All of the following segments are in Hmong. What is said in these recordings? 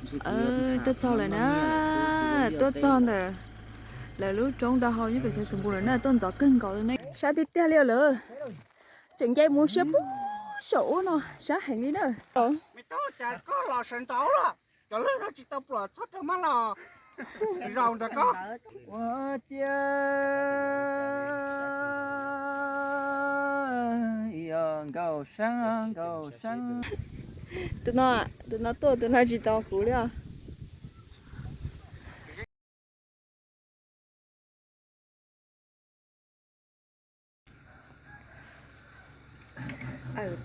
Tuaj txog lawm na, tuaj txog ntawm lawv lub roob do hau nyob pem Xaiv Xus Npus lawm na, tuaj ntxov kawg nkaus li ne. Sab tiag tiag li lawm, tseem nce mus siab puag saum ub no, sab heev li na. Cov lwj no tsis tau pluam txhob rau mab los zaus nrog koj. Ua cia, nkauj sab, nkauj sab. Tus no, tus no tuaj, tus no tsis tau kuv li os.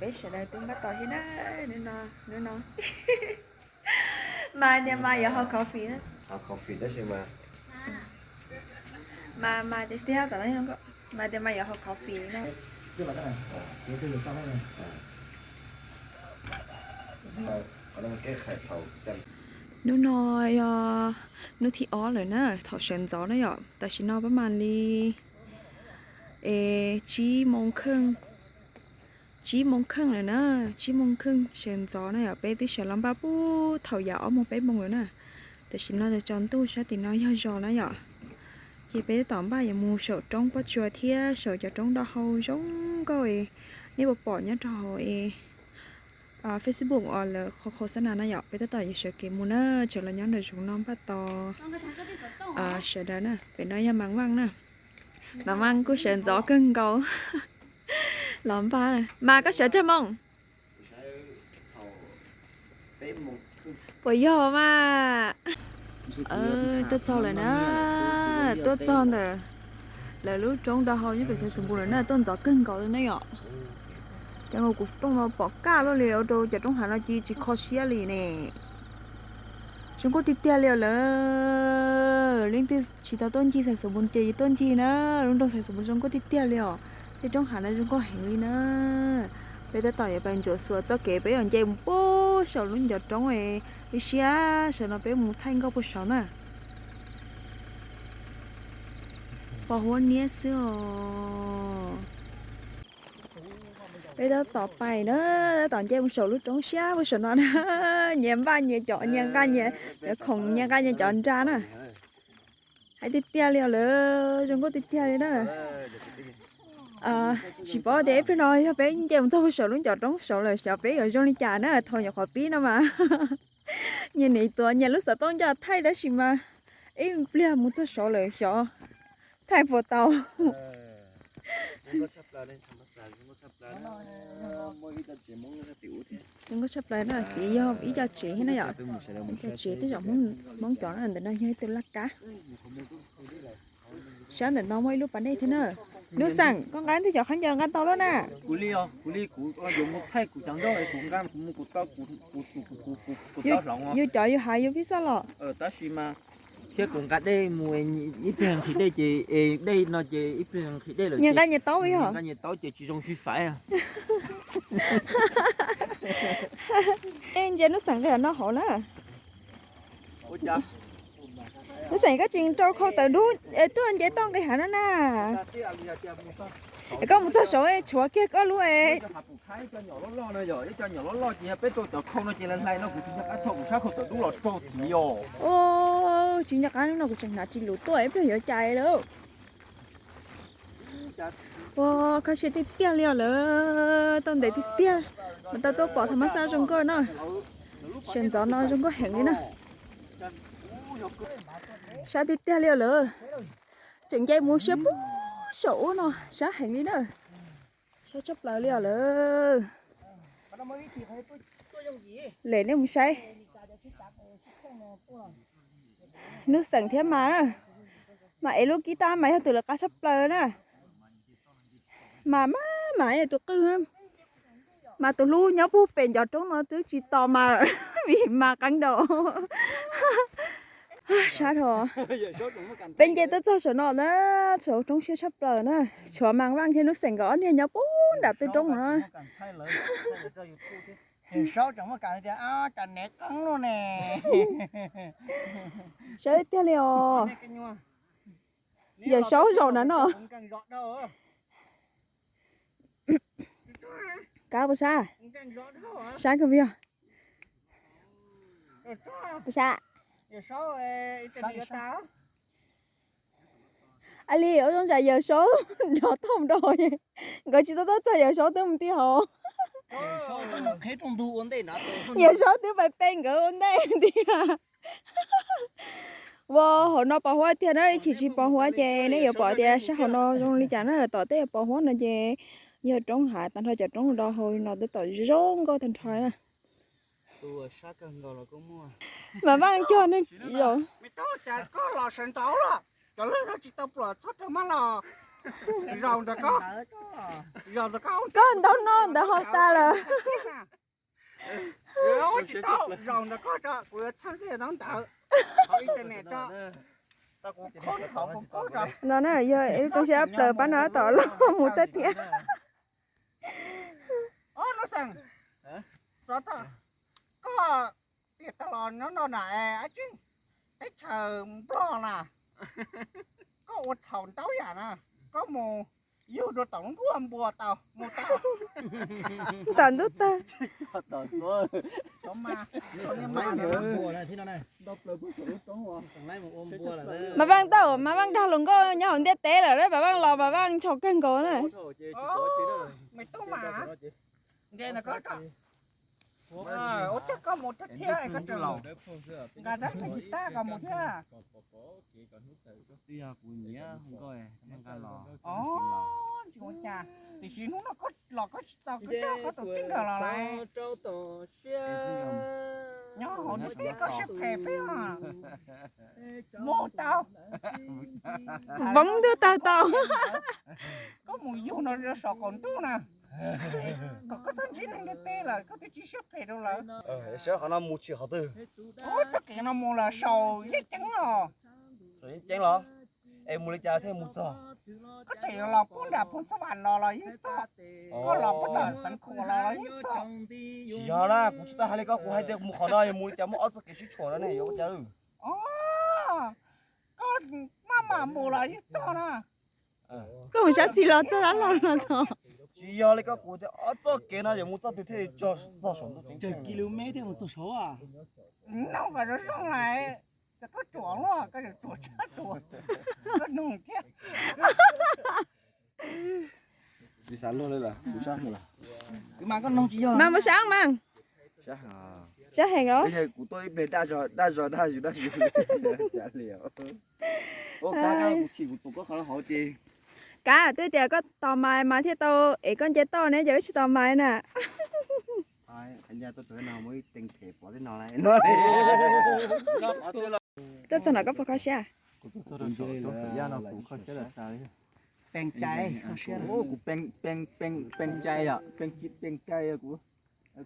Peb sawv daws twb npaj tos thiab na, hnub no, hnub no. Mas tias mas yuav haus coffee na. Haus coffee tab sis mas, mas mas tias, mas tias mas yuav haus coffee na. Hnub no yog hnub thib ob lawm na, thaum sawv ntxov na yom, tam sim no pab mas li es tsib moo kheej, tsib moo kheej lawm na, tsib moo kheej sawv ntxov na yom, peb twb sawv los npaj puag thaum yav ob moos peb moos lawm na. Tam sim no tsaus ntuj sab tim no yog zos na yom, ces peb tab tom npaj yuav mus saum roob pob tsuas thiab saum cov roob do hau zoo nkauj es nej puas pom nyob rau hauv es Facebook uas lawv qhov khos xab nas na yom, peb tab tom yuav sawv kev mus na, tseem los nyob nram zoov no npaj tos sawv daws na. Pem no yog Mas Vaj na, Mas Vaj kuj sawv ntxov kawg nkaus los npaj. Mas koj sawv tsawg moos? Puas yog mas? Tuaj txog lawm na, tuaj txog ntawm lawv lub roob do hau nyob pem Xaiv Xus Npus lawm na, tuaj ntxov kawg nkaus li na yom. Cov nkaus kuv xov tooj no pom kaj luaj li, ua rau cov roob hav no cia tsis kho siab li ne. Zoo nkauj tiag tiag li os lawm. Leej twg tsis tau tuaj ncig Xaiv Xus Npus ces tuaj ncig na, lub nroog Xaiv Xus Npus zoo nkauj tiag tiag li os. Tej roob hav no zoo nkauj heev li na. Peb tab tom yuav pais ntsuav xuas txoj kev, peb yuav nce mus puag saum lub ncov roob, ib siab sawv no peb mus thaij nkauj puag saud na. Pos huab niab xwb os. Peb tab tom pais na, tab tom nce mus saum lub roob siab puag saum no na. Nyias npaj nyias cov, nyias nqa nyias cov khoom, nyias nqa nyias cov nra na. Hais tiag tiag li os lawm, zoo nkauj tiag tiag li na. Tsis paub tias ib pliag no yog peb nce mus txog puag saum lub ncov roob saud lawm xyov peb yuav zoo li cas na, thaum nyuam qhuav pib no mas nyias nim tuav nyias lub xov tooj ncaj thaij tab sis mas ib pliag mus txog saud lawm xyov thaij puas tau. Zoo nkauj tshaj plaws na, tid yog ib co tsev thiab na yom, ib co tsev tej zaum Hmoob cov na, ntawm no yog ib tug laj kab. Sab ntawm no muaj ib lub pas dej thiab na. Nuj Xeem, koj nqa ntawm cov khaub ncaws nqa tau lawm na? Kuv li, kuv li kuv yuav mus thaij kuv cov nkauj, kuv nqa kuv mus kuv tau, kuv tau hloov. Yus cov yus hais yus pib xaj los. Tab sis mas thiab kuv nqa dej mus, ib pliag nqhis dej ces, dej no ces ib pliag nqhis dej lawm, nyias nqa nyias taub, nqa nyias taub ces tsis zoo sib faiv. Ej, ntsia Nuj Xeem nqis no hauv na. Nuj Xeem, koj tsis rau khau tawm dub es tuaj nce toj nqis hav no na? Es koj mus txog saud tshuav kiag koj lub es. Tsis nco qab no kuv tseem hnav tsis lus tuaj, ib pliag yuav cais lawm. Ua, kho siab tiag tiag li os lawm, tau ntev tiag tiag mas tau tuaj pom thaum mab xaj zoo nkauj na. Sawv ntxov no zoo nkauj heev li na. Sab tiag tiag li os lawm, tseem nce mus siab puag saum ub no, sab heev li na. Sab tshaj plaws li os lawm. Lem nej mus saib. Nuj Xeem thiab mas na, mas ev lub kib tab mas yog tus lawv qab tshaj plaws na. Mas mas mas yog tus qwj, mas tus hlub nyob puag pem ncov roob no twb tsis tos mas, vim mas qeeb daus. Sab dhau. Peb nce tuaj txog saum no na, saum roob siab tshaj plaws na, tshuav Mas Vaj thiab Nuj Xeem nkawd ob niag nyob puag nram twg roob no. Saub tseem muaj kam tias cas nev qeeb luaj ne. Saib tiag li os. Yawm Saub zaum na no. Kab puas sab? Sab kawg yog. Sa, a li ua zoo tsam Yawm Saub nrov tooj nrov, nkawd tsis tau tuaj txog Yawm Saub twb mus ti hauv. Yawm Saub twb pais pe nkawd ua ntej tiag. Ua hauv no pos huab tiag na, ib chim tsis pos huab ces nej yuav pom tias sab hauv no zoo li cas na, tom tej pos huab no ces yog roob hav tag nrho, cov roob do hauv no tab tom zoo nkauj tag nrho na. Mas Vaj cog ne, zaum, koj los sawv ntawd los, cov lwj no tsis tau pluam txhob rau mab los, zaum ntawd koj, zaum ntawd koj, koj ntaub no ntawd hau tas lawm. Tsis tau, zaum ntawd koj tso, kuv yuav txhawb koj ntaub ntawv hauv internet tso. No na yog ib lub roob siab plaws pab no tom los mus tawm thiab. Koj tiam tag los nyob no na, ab tsi, teb chaws Nplog na, koj ua txhaum ntau yam na, koj mus yug dua tom lub nkuaj npua tau mus tau. Tom ntub tawg. Mas Vaj tau, Mas Vaj dag hluas nkauj nyob hauv ntiaj teb lawm, Mas Vaj los Mas Vaj ntshaus kawg nkaus na. Tiam sis hnub no koj los koj tsis txaus koj coj koj tus txij nkawm los lawm. Nyob hauv ntiaj teb koj siab phem peb os. Mus tau. Voob ntuj tawg tau. Koj mus yug no saum qaum ntuj na, kom koj txhob ntsib neeg ntiaj teb lawm koj twb tsis siab phem rau lawv. Saib qhov no mus tsis qhov twg? Txoj kev no mus lawm saum Yeeb Ceeb os. Saum Yeeb Ceeb los? Es mus li cas thiaj mus txog? Koj tseem yuav los puag nram Phoos Xab Vam los los yeej txog. Koj los puag tom Xeev Khuam los los yeej txog. Tsis yog na, kuv tsis tau hais li koj, kuv hais tias mus qhov no yog mus li cas muaj ob txoj kev sib tshuam no ne, yuav ua cas? Koj maj mam mus los yeej txog na. Koj mus sab xis los txog sab laug los txog. Tsis yog li koj, kuv tias ob txoj kev no yuav mus txoj twg thiaj li txog saum ntuj ceev ceeb. Kilómét thiaj mus txog saud. Nug kom zoo zoo lawm, koj ruam luaj, koj ruam tshaj ruam, koj nug thiab. Tsis xav luag li lawm, kuv sab heev lawm. Kuv mas koj nug tsis yog. Mas mus sab mas. Sab heev los? Kuv tuaj ib pliag daj zog daj zog daj zog daj zog. Cas li os. Ua kab kuv chim kuv tus koj qhov hauv ces. Kav twb tias koj tos mais mas thiaj tau, es koj nce toj ne ces wb tsis tos mais na. Tuaj txog no koj puas kho siab? Kuv pees cai, kuv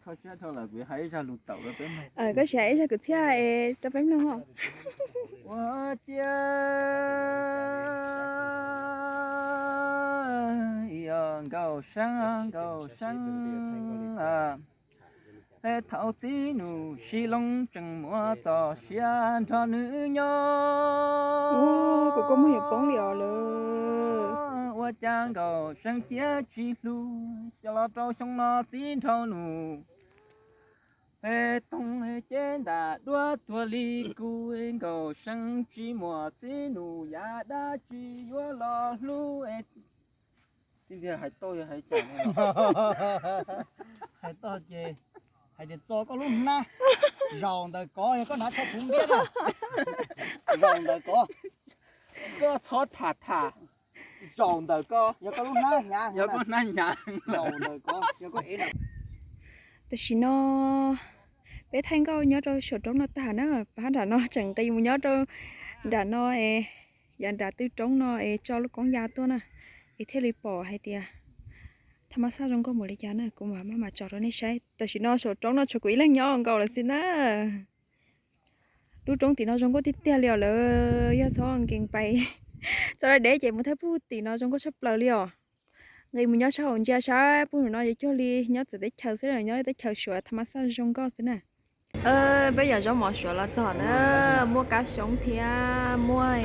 kho siab dhau lawm kuv hais ib zaj lus taum rau peb mloog. Koj sim hais ib zaj kwv txhiaj rau peb mloog os. Ua ciav nkauj seeb nkauj seeb, thaum txiv nus sib loo tseem muaj txoj sia nrog nws nyob. Kuv kua muag yuav poob li os lawm. Ua cas nkauj seeb cia tsis hlub, xyov los rau xyoo no txiv nraug nus. Toog ces ntam duab tuag li kuv, nkauj seeb tsis muaj txiv nus, yav dab tsi yuav los hlub. Txij ntxiag hais tau yog hais cas? Hais tau ces hais tias txo koj lub hnab, zaum ntawm kov yog koj hnav tsho puv ntiab na. Zaum ntawm kov, koj txhob tham tham. Zaum ntawm kov yog koj lub hnab hnyav, yog koj hnab hnyav. Zaum ntawm kov yog koj ev na. Tam sim no peb thaij nkauj nyob rau saum roob no tag na, pab nram no tseem nqis mus nyob rau nram no es, yav nram twj roob no es tso lub koob ya tuaj na, es thiaj li pom hais tias thaj mab xaj zoo nkauj npaum li cas na, kuv mam maj mam tso rau nej saib. Tam sim no saum roob no tshuav kuv ib leeg nyob nkaus lawm xwb na. Lub roob tim no zoo nkauj tiag tiag li os lawm, yog txhob nkees pais txog deb ces mus thaij pug tim no zoo nkauj tshaj plaws li os. Nqis mus nyob sab hauv ntsia saib pug no yuav cuag li nyob txawv teb chaws xwb, nyob teb chaws Suav thaj mab xaj zoo nkauj xwb na. Peb yam zaub mov Suav los txog na, muaj kab xyoob thiab muaj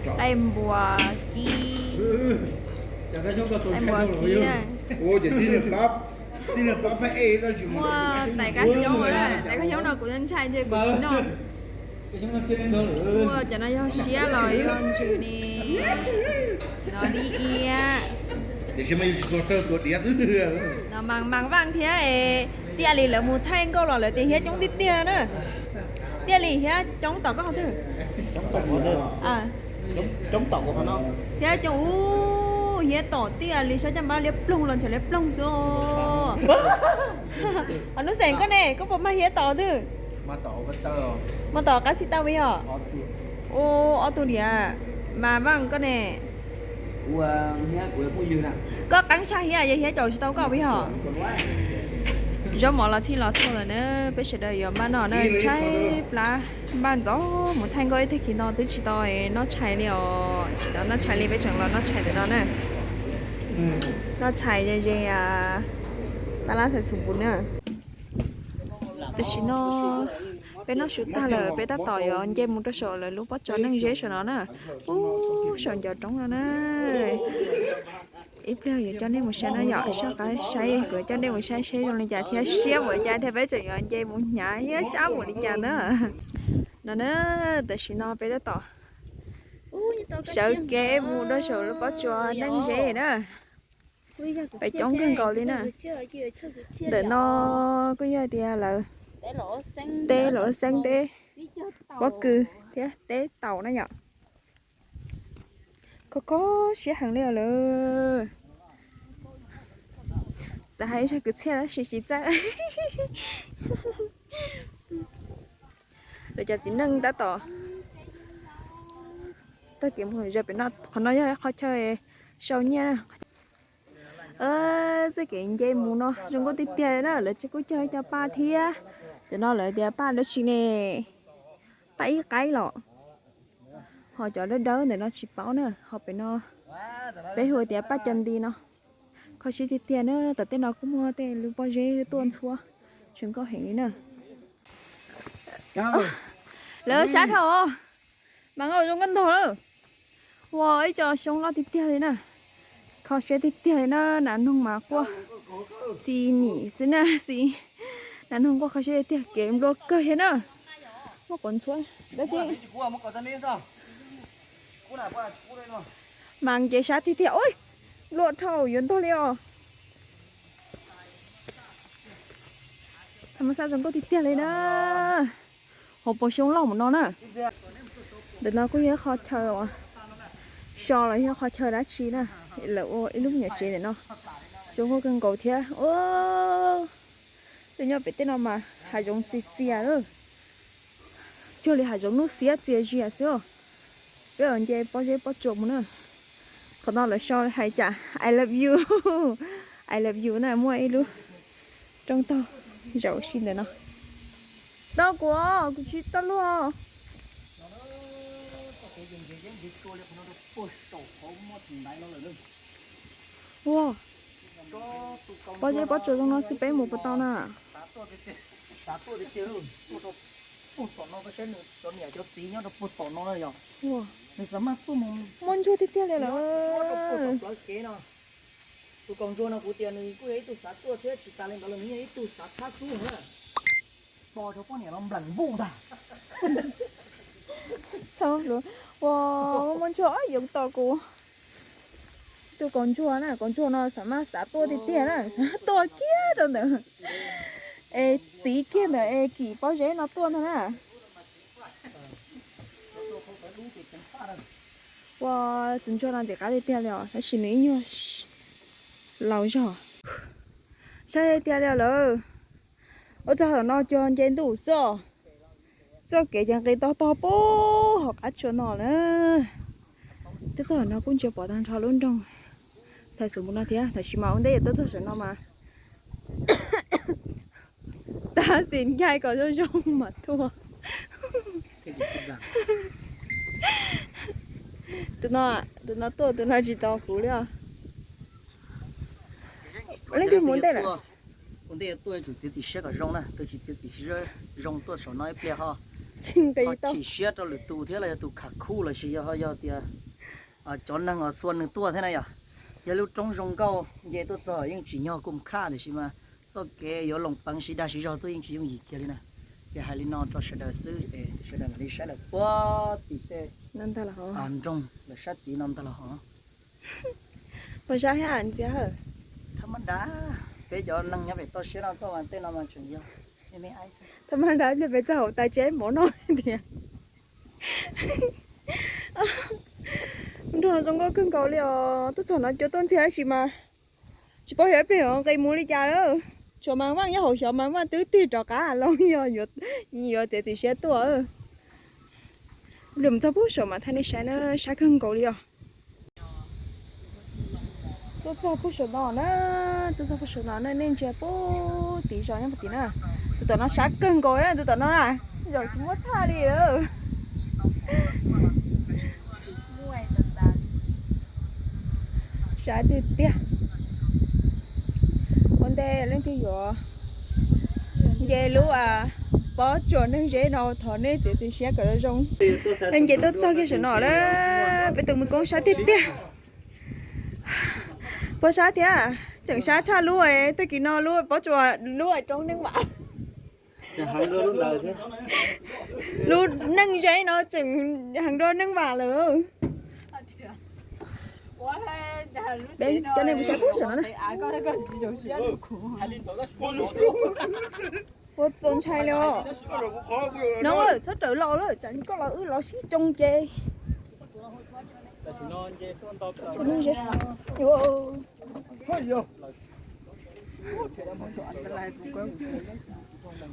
qaij npua kib, qaij npua kib na. Muaj tais kab xyoob, tais kab xyoob no kuv ntshai ntshai kuv tsis noj. Muaj cov no yog siab los yog ntsws ne, no li iab, no mas mas vaj thiab. Tiag li lawv mus thaij nkauj los lawv tias hiab coob tiag tiag na. Tiag li hiab coob tom koj qhov twg? Thiab coob ub, hiab tom tiag li, sab caj npab liab ploog los ntshe liab ploog xwb. Ho Nuj Xeem koj ne, koj puas mag hiab tom twg? Mag tom qab xib tau vim os. Ua ob tug diam, mas Vaj koj ne? Koj qeeb tshaj hiab, yog hiab caum tsis tau koj vim os. Zaub mov los txhij los txhua lawm na, peb sawv daws yuav npaj noj na, tshaib plab npaj ntxov mus thaij nkauj ib tag kis no twb tsis tau noj tshais li os, tsis tau noj tshais li, peb tseem los noj tshais ntawm no na. Noj tshais ze ze tab lab xais xus npus na. Tam sim no peb noj su tag lawm, peb tab tom yuav nce mus rau saum lawv lub pob tsuas Neej Zeb saum no na, ub saum ncov roob no na. Ib pliag yuav coj nej mus saib no yom, soj qab saib, kuv yuav coj nej mus saib seb zoo li cas thiab siab npaum li cas thiab peb tseem yuav nce mus hnyav thiab sab npaum li cas na. No na, tam sim no peb tab tom sawv kev mus rau saum lub pob tsuas Neej Zeb na. Peb coob kawg nkaus li na. Ntawm no kuj yog tias lawv teb, lawv xeeb teb pob kws thiab teb taum na yom. Kho kho siab heev li os lawm. Xav hais ib zag kwv txhiaj tab sis tsis txawj. Lawv cov txiv neej tab tom taug kev mus ze pem no, qhov no yog qhov chaw sau nyiaj na. Txoj kev nce mus no zoo nkauj tiag tiag li na, lawv kuj cog ib co paj thiab. Cov no lawv tias paj dab tsi ne, paj ib qaib los. Ho cov dawb dawb ntawm no tsis paub na, ho pem no peb hu tias paj co nti no. Kho siab tiag tiag na, tom tej no kuj muaj tej lub pob zeb tuaj ntxhua, zoo nkauj heev li na. Lawv sab dhau, mas nkauj zoo nkauj ntog lawm. Ua ib co xyoob loj tiag tiag li na. Kho siab tiag tiag li na, nas noog mas quaj xi nim xwb na, xi, nas noog quaj kho siab tiag tiag, kev nplua kawg thiab na. Muaj quav ntxhuav dab tsi. Mas nce sab tiag tiag, ua nplua dhau yuav ntog li os. Tha mas xaj zoo nkauj tiag tiag li na. Hauv paus xyoob loj mus no na. Ntawm no kuj yog qhov chaw so los yog qhov chaw dab tsi na, lawv ua ib lub me nyuam tsev ntawm no. Zoo nkauj kawg nkaus thiab. Tej nyob pem tej no mas hav zoov txias txias lawm, cuag li hav zoov hnub xiab txias zias xwb. Peb los nce pob zeb pob tsuas mus na. Qhov no lawv sau hais tias I love you, I love you na, muaj ib lub rooj tog zaum si ntawm no. Tau kuv, kuv tsis tau luag. Ua, pob zeb pob tsuas zoo no xwb peb mus puas tau na. Muaj ntsuag tiag tiag li lawm. Tus kaus ntsuag no kuv tias nws kuj yog ib tug xav tuaj thiab, tsis tas li ntawd los nws yog ib tug xav thab xub na. Bo rau poj niam los npleem npuj ntag. Txhob hluav, ua, muaj ntsuag yoov tos kuv. Tus kaus ntsuag na, kaus ntsuag no xav mas xav tuaj tiag tiag na, xav tuaj kiag rau ntawd, es txiv kiag ntawd es kim pob zeb no tuaj ntag na. Ua, tus ntsuag no ntxim qab tiag tiag li os, tab sis nws ib nyuag laus zog. Saib tiag li lawm. Ua txog hauv no cog nce ntuj xwb os. Txoj kev ces nqis tog tog pub hauv qab tsua no na. Twb txog hauv no kuj ntsia pom tag nrho lub nroog Xais Xus Npus no thiab, tab sis mas ua ntej yuav tuaj txog saum no mas tab sis ncaig kom zoo zoo mas tuaj. Tus no, tus no tuaj, tus no tsis tau kuv li os. Leej twg mus ntej lawm? Ua ntej yuav tuaj yuav tsum txiav txim siab kom zoo na, tus tsis txiav txim siab zoo tuaj saum no ib pliag ho. Ho chim siab rau lwm tus thiab los yog tus kham khuj los sis yog, yog tias cov neeg uas xua nws tuaj thiab na yom. Yog lub roob zoo nkauj nce tuaj txog yeej tsim nyog kuj khaj tiam sis mas Txoj kev yuav loos peev siv dag siv zog tuaj yeej tsis yooj yim kiag li na. Ces hais li no rau sawv daws xwb es sawv daws mam li saib lawm puag tim tej nroog lawm sab tid no ntag los ho. Puas sab thiab ntxiv? Thab mab dab, peb cov neeg nyob pem toj siab no tuaj mas tej no mas tseem yog me me aib xwb. Thab mab dab pliag peb txog hauv tais tsev mov noj tiag. Nroog no zoo nkauj kawg nkaus li os. Tuaj txog no cua tuaj ntxiag tab sis mas tsis paub xyov ib pliag yuav nqis mus li cas lawm. Tshuav mas vaj nyob hauv xyov mas vaj twb tig rov qab los yog yuav txiav txim siab tuaj. Ib pliag mus txog puag saum mas thaij nej saib na, sab kawg nkaus li os. Tuaj txog puag saum no na, tuaj txog puag saum no na nej ntsia puag tim zos nyob puag tim na. Tus tom no sab kawg nkaus na, tus tom no na, zaum tsis muaj tshaj li. Sab tiag tiag. Ua ntej leej twg yuav nce lub pob tsuas neeg zeb no thov nej txiav txim siab kom zoo. Leej nce tuaj txog kiag saum no lawm, peb tus mus koob sab tiag tiag. Puas sab thiab, tseem sab tshaj lub tag kis no lub pob tsuas lub roob neej vam. Lub neej zeb no tseem heev dua neej vam lawm. Cov neeg mus saib puag saum no na. Ua txaus ntshai li os. No txhob rawm los lawm, tsam koj los wb los sib tsoo ces. Ua neej zeb.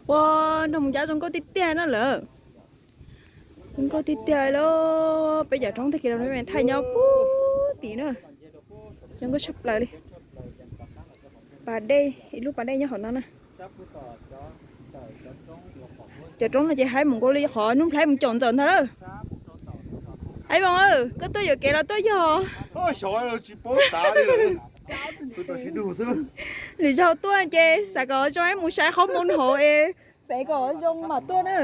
Ua nrog mus ncab zoo nkauj tiag tiag no lawm. Zoo nkauj tiag tiag li. Peb cov roob tag kis no thaij nyob puag tim na. Zoo nkauj tshaj plaws li. Pas dej, ib lub pas dej nyob hauv no na. Cov roob no ces haib mus nkaus li qhov Nuj Nplhaib mus caum Ntxawm ntag lawm. Haib Voos, koj tuaj yuam kev los tuaj yog? Lwm zaug tuaj ces xav kom zoo mus saib qhov mus hauv es fev kom zoo mam tuaj na.